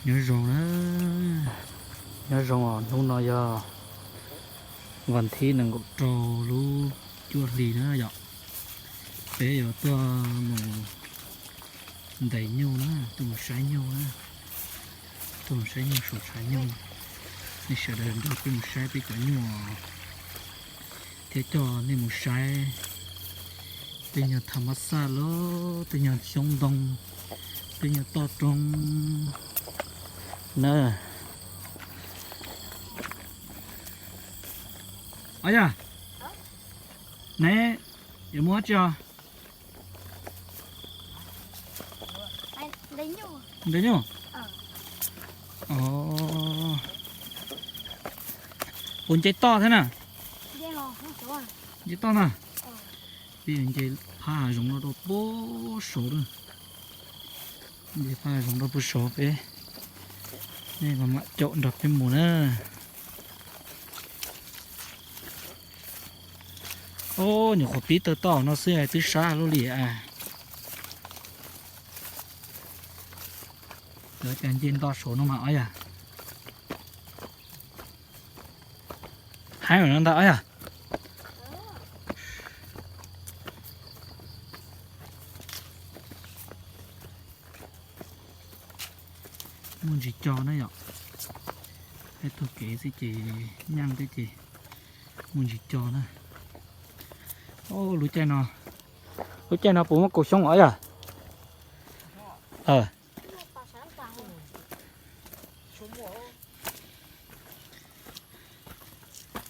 Nyob zoo na, nyob zoo os, hnub no yog vas thib nees nkaum rau lub cuaj hli na yom. Peb yuav tuaj mus ntes nyuj na, tuaj mus saib nyuj na, tuaj mus saib nyuj saum tshav nyuj. Nej sawv daws nrog peb mus saib peb cov nyuj thiab coj nej mus saib tej nyuag tham mab xaj los tej nyuag xyoob ntoo, tej nyuag toj roob na. Os yog, neb yuav mus dab tsi os? Ntes nyuj. Puas nce toj thiab na? Nce toj na. Peb yuav nce phab hav zoov no rau puag saud na. Nce phab hav zoov rau puag saud peb, nej mam mam caum nrog peb mus na. Os, nyuam qhuav pib tawg toj no xwb twb sab luaj li as. Lawv cas nce nto saud no mas os yog. Haib no ntag os yog. Muaj ntsis co na yom. Haib taug kev xwb ces, nyaaj thiab ces muaj ntsis co na. Os, lub caij no, lub caij no puas muaj kaus xyoob os yog?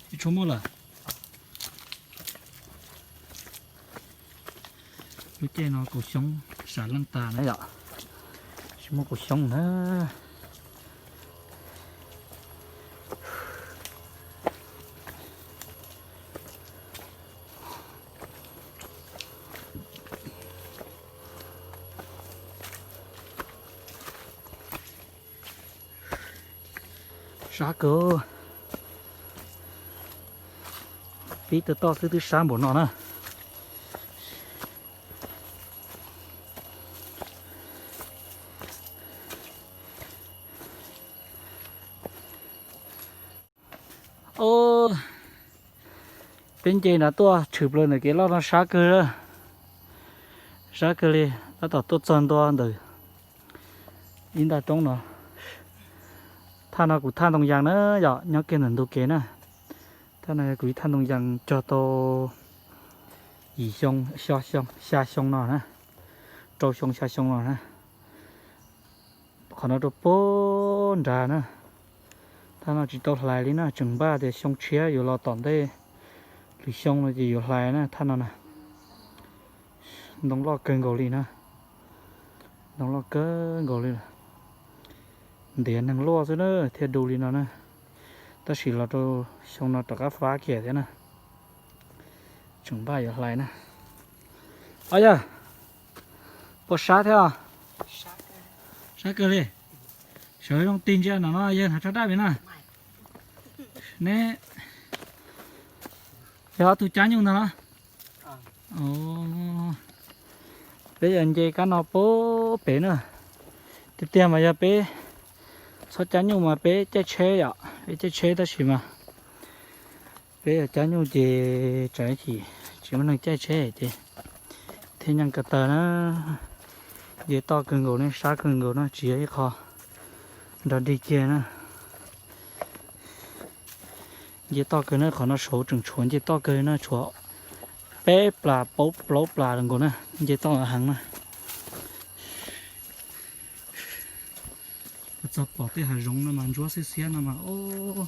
Tsis tshua muaj lawm. Lub caij no kaus xyoob sam leej tag na yom. Tsis muaj kaus xyoob na. Sab kawg. Pib tawg toj xwb twb sab npaum no na. Peb nce nrad tuaj tshwm plaws ntawm kev loj no sab kawg, sab kawg li. Tab tom tuaj txog ntua ntawm ib nta roob no. Thaj no kuv thaj ntoo yas na yom, nyob kiag ntawm ntug kev na. Thaj no yog kuv ib thaj ntoo yas cog tau yim xyoo, xya xyoo no na, rau xyoo xya xyoo no na. Qhov no rau puag nrad na. Thaj no tsis tau hlais li na, tseem npaj tias xyoo tshiab yuav los tom ntej lwm xyoo no ces yuav hlais na thaj no na. Ntoo loj kawg nkaus li na. Ntoo loj kawg nkaus li. Ntiav neeg luaj xwb na thiaj du li no na. Tab sis los rau xyoo no rov qab fab kiag thiab na. Tseem npaj yuav hlais na. Os yog, puas sab thiab os? Sab kawg li. Sawv zoo tig ntsia no no yawg hnav tsho daj pem na. Neb yog ob tug cab nyuj ntag los? Peb yuav nce kab no puag pem na. Tiag tiag mas yog peb txhob cab nyuj mas peb caij tsheb yom, peb caij tsheb tab sis mas peb yuav cab nyuj ces tsam ib chim tsis muaj neeg caij tsheb ces thiaj nyeej ko taw na. Nce toj kawg nkaus ne, sab kawg nkaus no, tsis yog ib qho nrog dig kiag na. Nce toj kawg na, qhov no saud tseem tshuav nce toj kawg na, tshuav peb plas plaub plas nkaus na, nce toj heev na. Txog pom tej hav zoov no mas ntsuab xiab xiab no mas, o,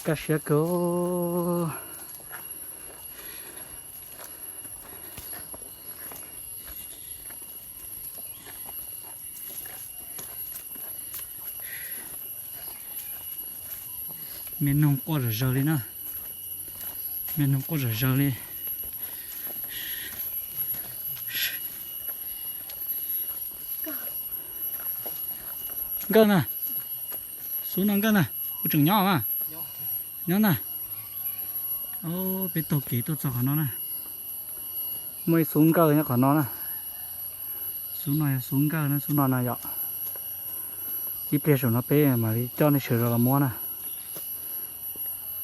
kaj siab kawg. Me noog quaj zom zaws li na. Me noog quaj zom zaws li. Nkawj na, xub no nkawj na, kuv tseem nyob mas. Nyob na. Peb taug kev tuaj txog qhov no na. Muaj ib xub nkawj nyob qhov no na. Xub no yog xub nkawj na, xub no na yom. Ib pliag saum no peb mam li coj nej sawv daws los muab na.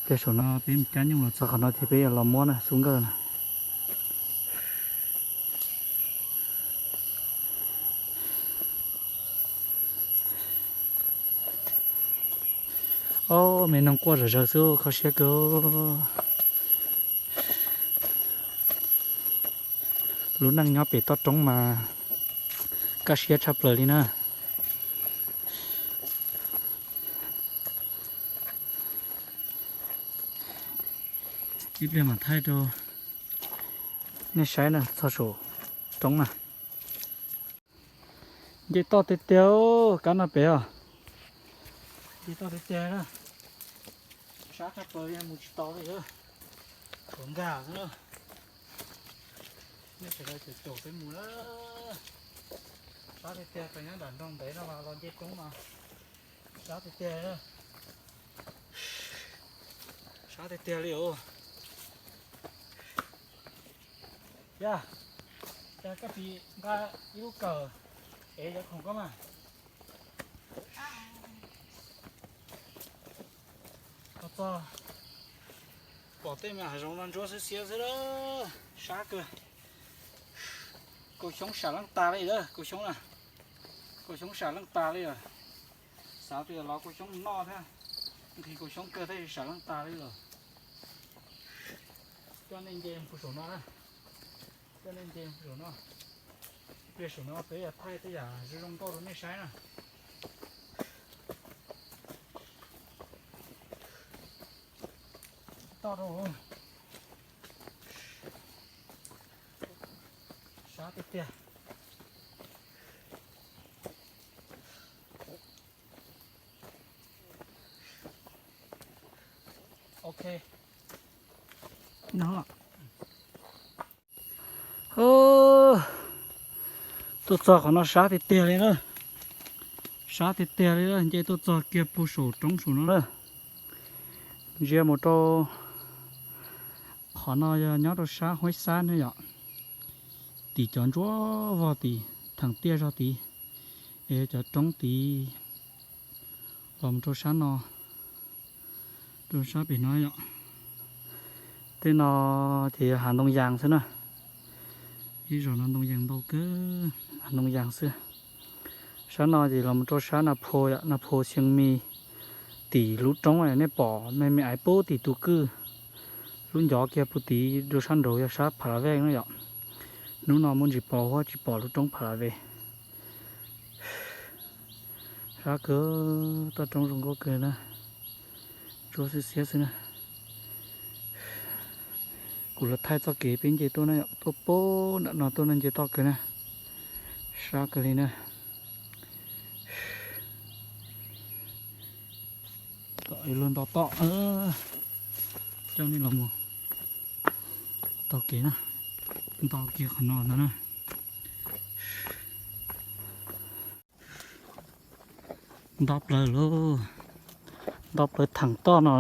Ib pliag saum no peb mus cab nyuj los txog qhov no ces peb yuav los muab na, xub nkawj na. Ob, me noog quaj zom zaws xwb, kho siab kawg. Lub neej nyob pem toj roob mas kaj siab tshaj plaws li na. Ib pliag mam thaij rau nej saib na, txog saum roob na. Nce toj tiag tiag, kab no pem os. Nce toj tiag tiag na. Sab tshaj plaws li, mus tsis tau li. Tshuav nkag xwb na. Nej sawv daws caum caum peb mus na. Sab tiag tiag, nyob nram nroog ntev no los nce roob no. Sab tiag tiag. Sab tiag tiag li os. Yog, yog koj tsis nqa ib lub kawm es cov khoom koj mas. Txog, pom tej me hav zoov no ntsuab xiab xiab xwb, sab kawg. Kaus xyoob sam leej tas li lawm, kaus xyoob na. Kaus xyoob sam leej tas li lawm. Xav tias los kaus xyoob noj thiab, nqhis kaus xyoob kawg thiaj sam leej tas li lawm. Coj nej nce puag saum no na. Coj nej nce puag saum no. Ib pliag saum no peb yuav thaij tej yam zoo zoo nkauj rau nej saib na. Toj rau. Sab tiag tiag. Ok. No. Tuaj txog qhov no sab tiag tiag li na. Sab tiag tiag li na, nce tuaj txog kiag puag saum roob saum no na. Ntsia mus rau qhov no yog nyob rau sab Huaib Xab na yom. Tim cov ntsuab vog tim theem tiaj zog tid, es cov roob tid los mus rau sab no, rau sab pem no yom. Tej no ces yog hav ntoo yas xwb na. Ib zos no ntoo yas ntau kawg, hav ntoo yas xwb. Sab no ces los mus rau sab Na Phu yom, Na Phu Xeev Mis. Tim lub roob nej pom me me aiv pub tim tus kwj, lub ncov kiag puag tid rau sab nraud yog sab Pha La Vej na yom. Hnub no muaj ntsis pos huab tsis pom lub roob Pha La Vej. Sab kawg, toj roob zoo nkauj kawg na. Ntsuab xiab xiab xwb na. Kuv los thaij txoj kev peb nce tuaj na yom, tuaj puag nram no tuaj no nce toj kawg na. Sab kawg li na. Tom ib lub nto toj, coj nej los mus taug kev na, nto kiag qhov no ntag na. Nto plaws lauj, nto plaws theem toj no,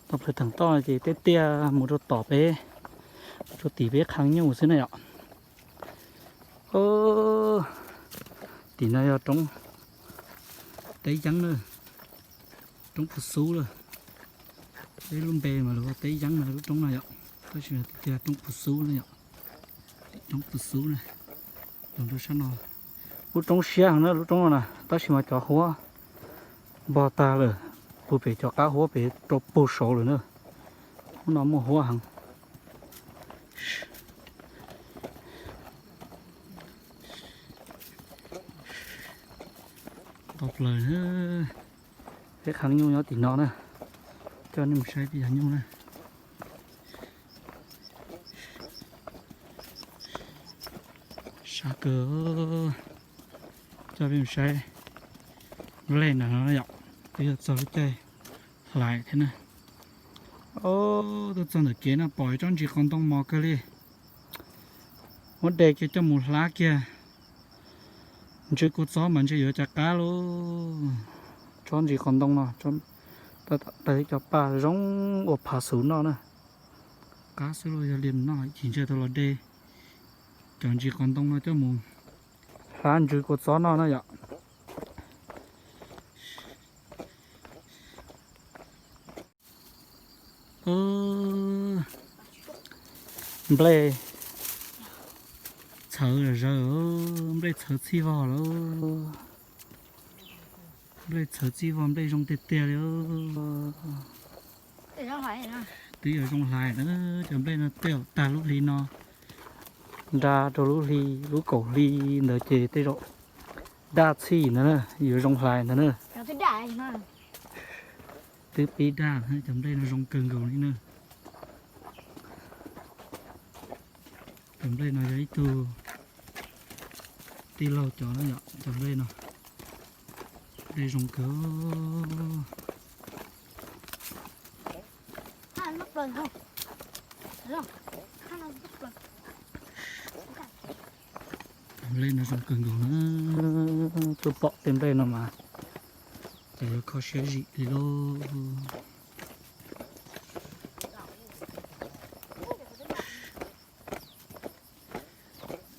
nto plaws theem toj no ces tej tiaj mus rau tom peb, rau tim peb qhov nyuj xwb na yom. Tim no yog roob Teb Yeeb na, roob Phu Xub lawm. Peb lub npe mas lawv hu Teb Yeeb no lub roob no yom, tab sis tiag tiag roob Phu Xub na yom, roob Phu Xub na, los rau sab no. Lub roob siab heev na lub roob no na, tab sis mas cov huab npog tag lawm, puag pem cov qab huab pem rau puag saud lawm na. Hnub no muaj huab heev. Tau plaws, peb qhov nyuj nyob tim no na, coj nej mus saib peb cov nyuj na. Sab kawg, coj peb mus saib lej ntawm no yom, twb yog txog lub caij hlais thiab na. Tuaj txog ntawm kev no pom ib tsob ntsis qos ntoo mos kawg li. Muab de kiag coj mus hlab kiag, ntsw kua txob mas ntshe yuav cas qab lauj. Tsob ntsis qos ntoo no, tag cov paj zoo ua phav xuv noj na. Qab xwb los yog liam noj, ib chim ntshe tau los de cov ntsis qos ntoo no coj mus hlab ntsw kua txob noj na yom. Nplej txhawv zom zaws, nplej txhawv txhij vog lawm. Nplej txhawv txhij vog, nplej zoo tiag tiag li. Twb yuav zoo hlais na, cov nplej no tej zaum tag lub hli no nra rau lub hli, lub kaum hli ntawd ces tej zaum daj txhij ntawd na, yuav zoo hlais ntawd na. Twb pib daj, cov nplej no zoo kawg nkaus li na. Cov nplej no yog ib tug tij laug cov na yom, cov nplej no, nplej zoo kawg. Nplej no zoo kawg nkaus na, tuaj pom tej nplej no mas ces yuav kho siab zim li lauj.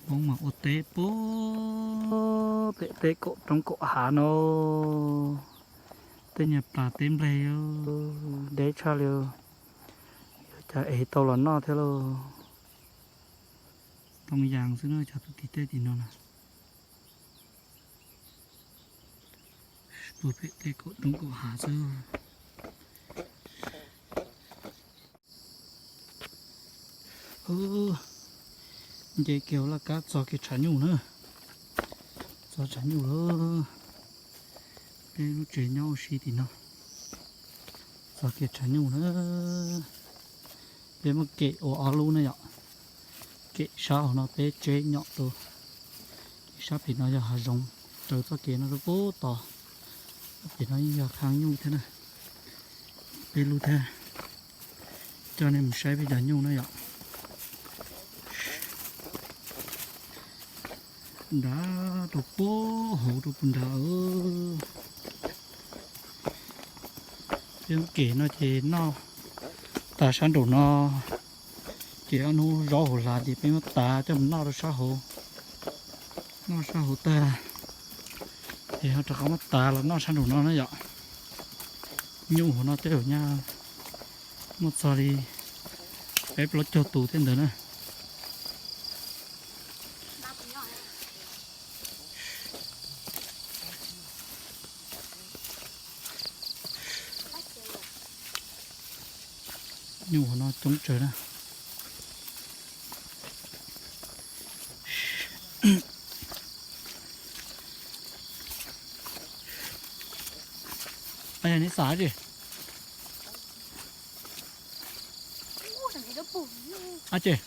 Hmoob mas ua teb puag pem tej kaum roob kaum hav no, tej nyuag plas teb nplej deb tshaj li, yuav cas ev tau los noj thiab lauj. Ntoo yas xwb na, cov tus tim tej tim no na. Puag pem tej kaum roob kaum hav xwb. Nce kiag hauv laj kab txog kiag tshav nyuj na. Txog tshav nyuj lawm. Peb lub tsev nyob ua si tim no. Txog kiag tshav nyuj na. Peb muab kem ua ob lub na yom. Kem sab hauv no peb tseb nyom rau. Kem sab pem no yog hav zoov, raws txoj kev no rau pem tod. Pem no yeej yog khaj nyuj thiab na. Peb lub thiab. Coj nej mus saib peb cov nyuj na yom. Nrad rau pem hauv rau puag nrad. Peb muab kem no ces noj tas sab nraum no, ces ob hnub zaub hauv hlav ces peb muab tav coj mus noj rau sab hauv. Noj sab hauv tag ces ho rov qab muab tav los noj sab nraum no na yom. Nyuj hauv no tej zaum nyaj muaj txog li peb plaub caug tus thiab ntawd na. Nyuj hauv no coob tsawv na. Neb xav tsi? Ces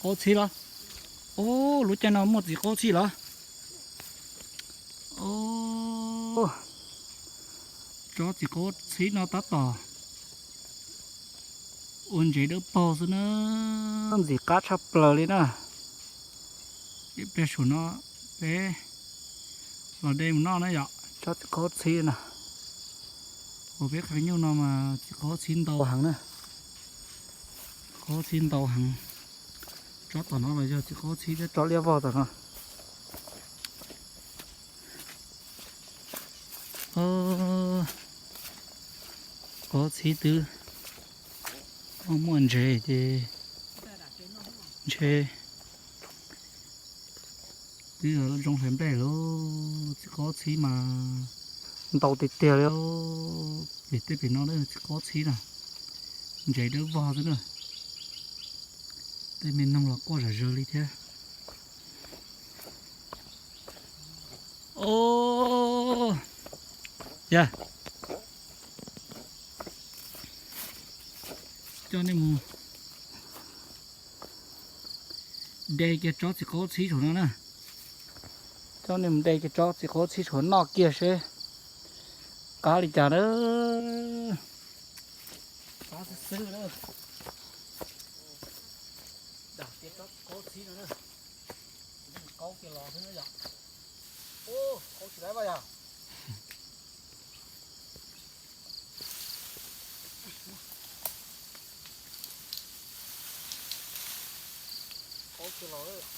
qaub txhib los? Ub, lub caij no muaj txiv qaub txhib los? Ub, tsob txiv qaub txhib no tab tom ua ntsev dawb paug xwb na, ntxim qab tshaj plaws li na. Ib pliag saum no peb los de mus noj na yom. Tsob txiv qaub txhib no, uas peb qhov nyuj no mas txiv qaub txhib ntau heev na. Qaub txhib ntau heev. Tsob tom no los yog txiv qaub txhib thiab, tsob liab vog tom no. Qaub txhib twb muaj ntsev ces ntshe twb zoo hlais nplej lawm. Txiv qaub txhib mas ntau tiag tiag li. Pem tej pem no txiv qaub txhib na, ntsev dawb vog xwb na. Tej me noog los quaj zom zaws li thiab. Os, yog coj nej mus de kiag tsob txiv qaub txhib saum no na. Coj nej mus de kiag tsob txiv qaub txhib saum noj kiag seb qab li cas na. Qab xwb xwb na. Dam kiag tsob txiv qaub txhib no na. Qaub kiag los xwb na yom. Ub, qaub tsis laib vaj yog. Qaub kiag los.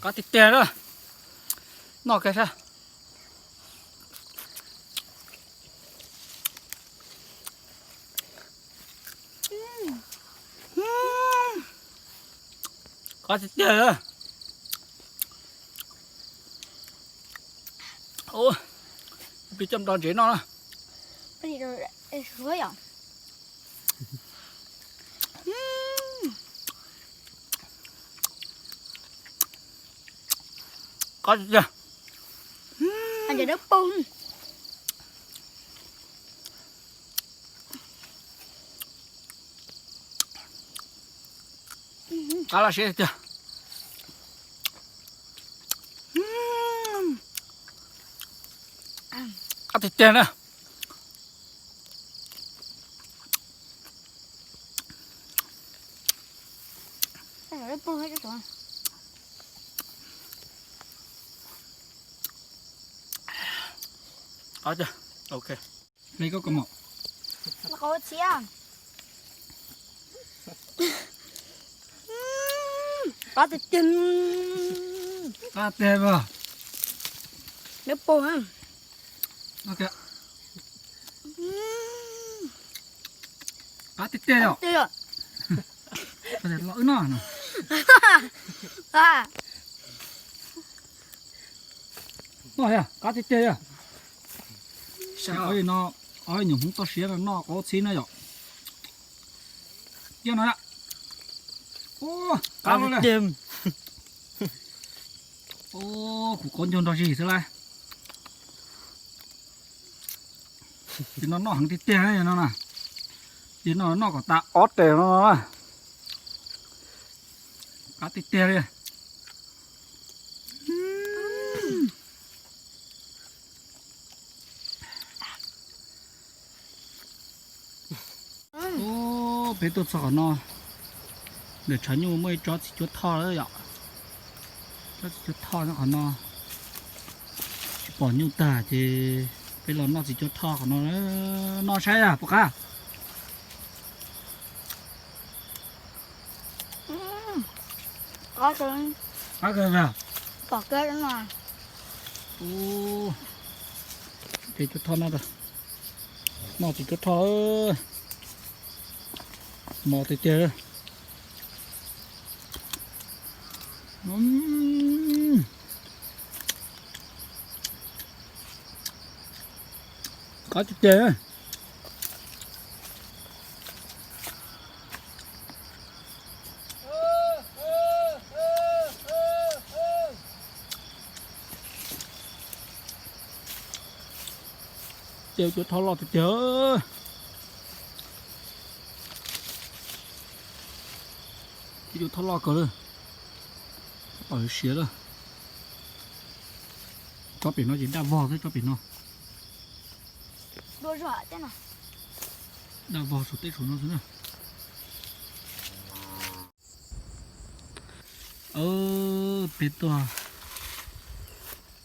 Qab tiag tiag na. Noj kiag sab. Qab tiag tiag. Pib coj nro ntsev noj na. Qab tiag tiag. Qab laj siab tiag. Qab tiag tiag na. Qab tiag. Ok. Hle koj kos mom. Qab tiag tiag. Qab tiag tiag. Neb pum. Qab tiag tiag yom. Los wb noj no. Noj thiab, qab tiag tiag thiab. Saib qhov no, ob nyuam hmoob toj siab no noj qab txhib na yom. Tiag no. Qab tiag. Kuv qaub ncaug nrog zig xwb lauj. Ces no noj heev tiag tiag no na. Ces no noj kom tas ob tes no na. Qab tiag tiag li. Peb tuaj txog qhov no, ntawm tshav nyuj muaj ib tsob txiv cuab thoj lawm yom. Tsob txiv cuab thoj nyob qhov no. Tsis pom nyuj tag ces peb los noj txiv cuab thoj qhov no, noj saib puas qab. Qab kawg. Pom kawg no. Ub, txiv cuab thoj no, noj txiv cuab thoj, mos tiag tiag. Qab tiag tiag. Ces cuab thoj loj tiag tiag. Ces cuab thoj loj kawg li. Siav lawm. Tsob pem no ces daj vog xwb, tsob pem no. Daj vog saum teb saum no xwb na. Peb tuaj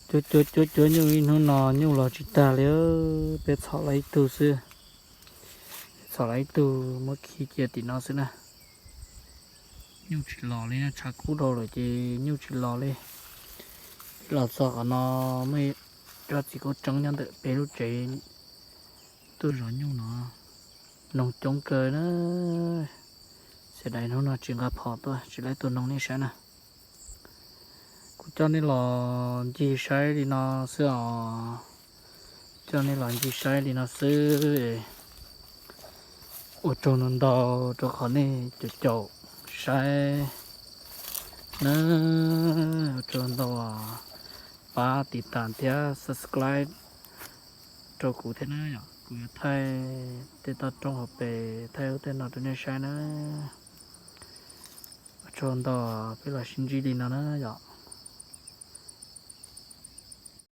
cuab cuab cuab cuab nyuj ib hnub no nyuj los tsis tag li, peb txhom lawm ib tug xwb. Txhom lawm ib tug muab khi cia tim no xwb na. Nyuj tsis los li, tshav kub dhau lawm ces nyuj tsis los li. Los txog qhov no muaj tsob txiv kaub tseeb nyob ntawm peb lub tsev tuaj zov nyuj no. Noog coob kawg na. Xav daim hnub no tsis nqa phom tuaj, tsis laib tua noog nej saib na. Kuv coj nej los ncig saib li no xwb os. Coj nej los ncig saib li no xwb. Ua tsaug ntau ntau rau qhov nej caum caum saib na. Ua tsaug ntau, pab tiv tas thiab subscribe rau kuv thiab na yom. Kuv yuav thaij tej toj roob hauv pes, thaij ub thaij no rau nej saib na. Ua tsaug ntau, peb los sib ntsib li no na yom.